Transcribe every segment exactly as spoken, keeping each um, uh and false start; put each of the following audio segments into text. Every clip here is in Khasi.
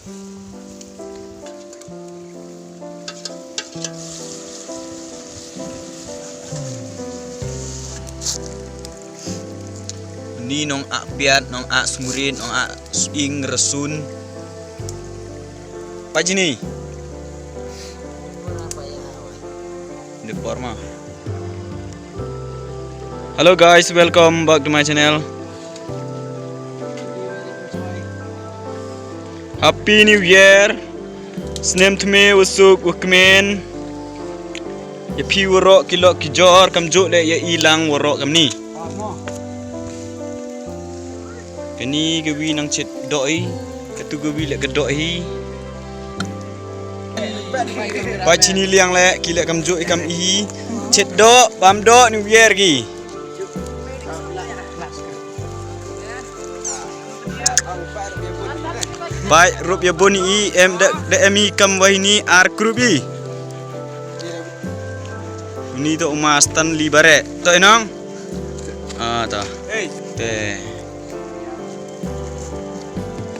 Ni nong ah piat, nong ah smurit, nong ah ing rasun. Pajini. Deporma. Hello guys, welcome back to my channel. Happy New Year. Snem thymme u suk u kmen. Ïa phi waroh ki lok ki jor, kam juh leh ïa i lang waroh kamni. Kani ka wi nang chet doh i, katu ka wi leh ka doh hi. Ba chini liang leh ki leh kam juh i kam i hi. Chet doh bam doh New Year ki. Bai rup ïa bun i em da em i kam wahini ar krup i. Ni to uma Stanley Bare to inang. Ah ta. Te.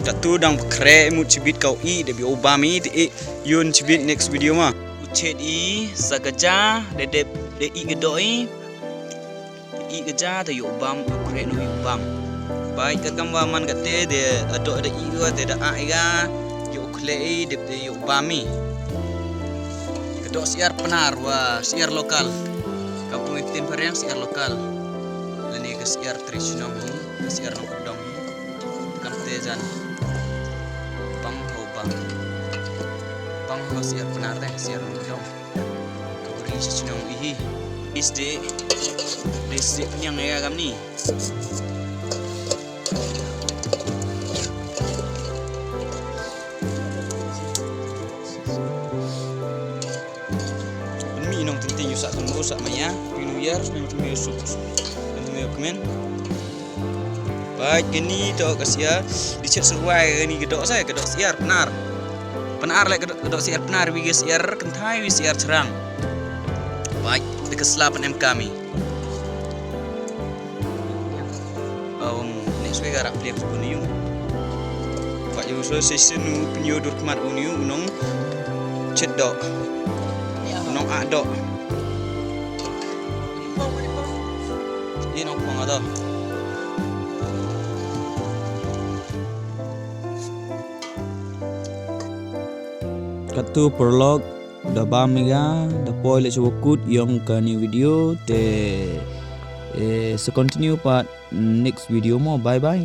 Katu dang kre mut chibit kau i de bi obam i te i yun chibit next video ma. U chet i sa ka ja de de de i ka doh i. I ka ja te yu bam u kre nu yu bam. Bai ka kam wa man ka te de ado de i wa te da a i ga yu kle i de de yu bam i. Ka doh siar Pnar wa siar lokal. Kampung iktin Pariang siar lokal. Lani ka siar tri chinong hi, ka siar nong dong hi. Kam te jan. Pang ho bam. Pang ho siar Pnar de siar nong dong. Ka bri shi chinong ihi. Is de. De sik nyang ya kamni. Mi nong tinting yu sa tum ru sa maya. Pinu yar nong tum yu suk. Nong tum yu kmen. Bai kani to ka siar di chet surwai kani ka doh sai ka doh siar Pnar. Pnar leh ka doh, ka doh siar Pnar wi ka siar kynthai wi siar cherang. Bai di ka sla pan em kami. Um, next week arap liak pun yu. Bai yu so session u pin yu dur kmat un yu nong chet doh. Nong a doh. Ïa nong pong ado. Katu paralok da bam ïa da poi leh shu kut ïong kani video te, eh, sa continue pat next video mo. Bye bye.